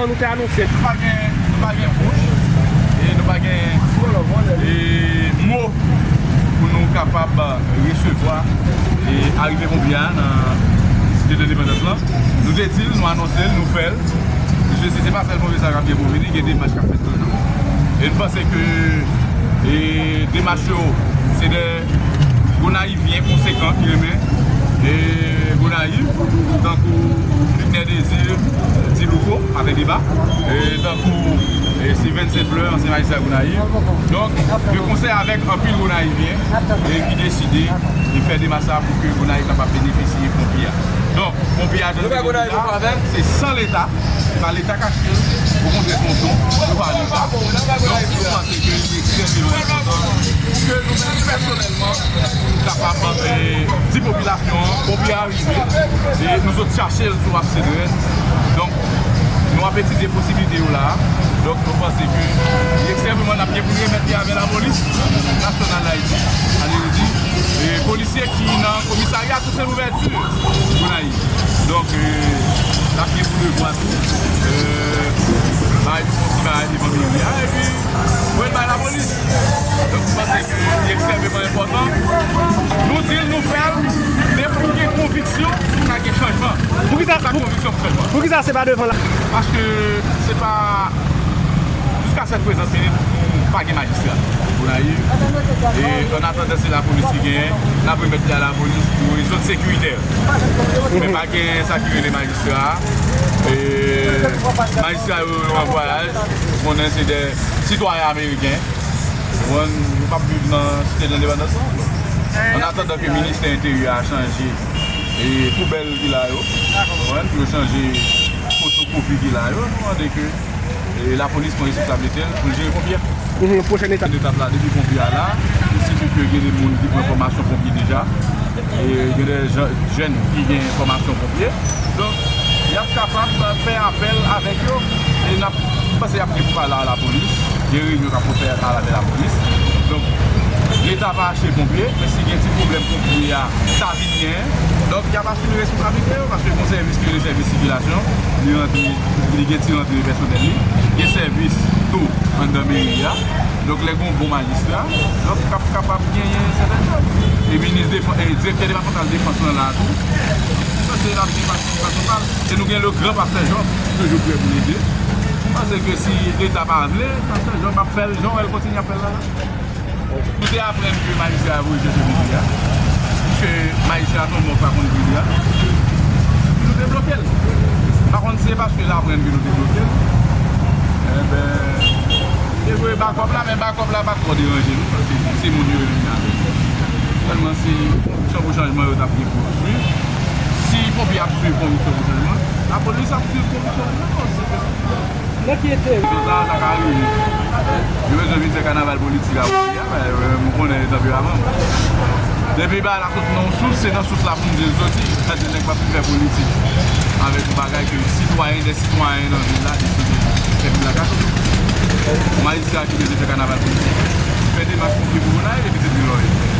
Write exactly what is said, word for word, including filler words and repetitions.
Nou te anonse. Nou pa gen, nou pa gen bouch e nou pa gen e mo pou nou kapab resevwa e arive ponpye a nan Site Lendepandans lan. Nou te di l, nou anonse l, nou fè l. Mesye, se, se pa sèl ponpye sa k ap gen pou vini, gen demach k ap fèt toujou. E nou panse ke e demach yo, se de Gonayivyen konsekan ki renmen e Gonayiv, tankou Victor Désir, Ti Louko avèk Deba, e tankou e Steven Saint Fleur, ansyen majistra Gonayiv. Donk, de konsèy avèk anpil Gonayivyen e ki deside de fè demach sa pou ke Gonayiv kapab benefisye ponpye a. Donk, ponpye a, jan nou te di la, se san Leta. Se pa Leta k achte l, okontrè, se yon don, se pa Leta. Donk, nou panse ke li ekstrèmeman enpòtan pou ke nou menm pèsonèlman, nou kapab e, di popilasyon an, ponpye a rive, e nou sot chache l sou Wap Sedrèn. Donk, nou ap etidye posiblite yo la a. Donk, nou panse ke li ekstrèmeman, n ap gen pou n remèt li avè lapolis nasyonal Dayiti. Sa vle di, e, polisye ki nan komisarya Toussaint Louverture Gonayiv. Donk, e, n ap gen pou devwa tou, e, bay yon ti bagay devan meri a, epi voye l bay lapolis. Donk, nou panse ke li ekstrèmeman enpòtan. Nou di l, nou fè l, men pou gen konviksyon, pou ka gen chanjman. Poukisa, pou, konviksyon pou chanjman. Poukisa se pa devan la? Paske se pa Jiska sèt prezan minit, nou pa gen majistra Gonayiv. E, an atandan, se lapolis ki genyen, n ap remèt li a lapolis pou rezon sekiritè. Men pa gen sa ki rele majistra. E, majistra yo, yo an vwayaj, ou konnen se de sitwayen ameriken. Ou konprann, yo p ap viv nan Site Lendepandans, non. An atandan ke ministè enteryè a chanje e poubèl ki la yo, ou konprann, pou yo chanje fotokopi ki la yo, nou mande ke e lapolis pran responsablite l pou l jere ponpye a. Mhm, pwochèn etap. Etap la, depi ponpye a la, li sifi ke gen de moun ki pran fòmasyon ponpye deja. E gen de jan, jèn ki gen fòmasyon ponpye. Donk, y ap kapab fè apèl avèk yo. E n ap, m panse y ap gen pou pale a lapolis. Gen reyinyon k ap fè a avèk lapolis. Donk, Leta pa achte ponpye, men si gen ti pwoblèm ponpye a, sa vin genyen. Donk, y ap asime responsablite yo, paske gon sèvis ki rele sèvis sikilasyon, li rantre, li gen ti rantre pèsonèl li, gen sèvis tou anndan meri a. Donk, lè gon bon majistra, donk, k ap kapab genyen sètèn chòz. E minis defan-, e direktè depatmantal defans lan la tou, paske l ap gen patisipasyon pa l. E nou gen le gran pastè Job, ki toujou prè pou l ede. M panse ke si Leta pa vle, pastè Job ap fè l jan w wè l kontinye ap fè l la. Nou te aprann ke majistra a voye chèche Bibli a. Piske majistra a tonbe, pa konn Bibli a. Nou te bloke l. Pa konn si se paske l aprann ke nou te bloke l. Enben, te voye bakòp la, men bakòp la pa t twò deranje nou, paske se moun yo yo vin avèk. Sèlman se konviksyon pou chanjman yo t ap gen pou yo swiv. Si ponpye ap swiv konviksyon pou chanjman, lapolis ap swiv konviksyon pou chanjman. Nèg ki ete. Rezon sa, sa ka rive. Yo bezwen vin fè kanaval politik a Bondye a, men, euh, m konnen tanperaman m. Depi bagay la sot nan yon sous, se nan sous la pou m di l soti. Sa di nèg pa fin fè politik avèk yon bagay ke sitwayen, de sitwayen nan vil la deside fè pou lakay yo. Majistra ki bezwen fè kanaval politik, fè demach pou ki pou Gonayiv epi se di lòyè.